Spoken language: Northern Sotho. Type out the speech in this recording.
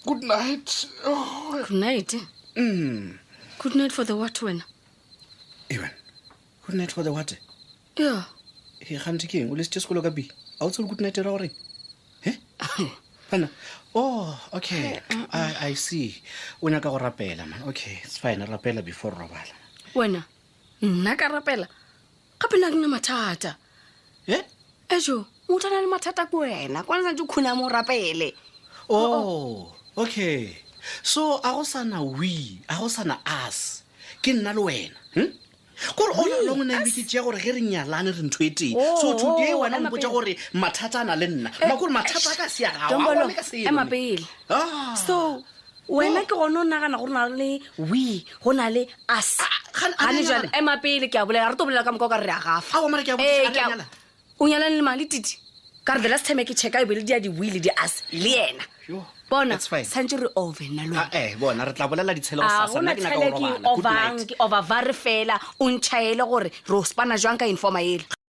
Good night. Oh. Good night. Mm. Good night for the what wena? Ewan. Good night for the what? Yeah. He ganthe ke eng? O lesitse sekolo ka B. A o tsebe good night e ra goreng? He? Banna. Oh, okay. I, I see. O nyaka go rapela man. Okay, it's fine. Rapela before robala. Wena, nna ka rapela. Gape nna ke na mathata. Eh? Ejo, motho a na le mathata ke wena. Kwana santse o khuna mo rapele. Oh, okay. So a go sana we, a go sana us. Ke nna le wena. Hm? Kore all along nna ebile ke tšea gore ge re nyalane re ntho e tee. Oh, So today oh, wena o ema mpotša pele. gore mathata a na le nna. Makore mathata a ka se a gago. A Dombolo, one ka selo. ema pele. Ah. So, wena ke gone o nagana gore na le we, go na le us. Ah, gane- a re Gane a jwale, nyalana? ema pele ke a bolela, re tlo bolela ka moka o ka re re a gafa. Aowa, mara ke a botšiša, Ee, a re ke a a- nyalana? O nyalane le mang le Titi? Ka re the last time ke checka e be le dia di-we le di-us le yena. Yo, Bona, that's fine. santse re over nna le Ah, wena. eh, bona re tla bolela ditshele A gosasa. gona Nna ke nyaka tshele go ke robala. Good ovang night. ke overvare fela o ntšhaele gore re o spana jwang ka informa ele.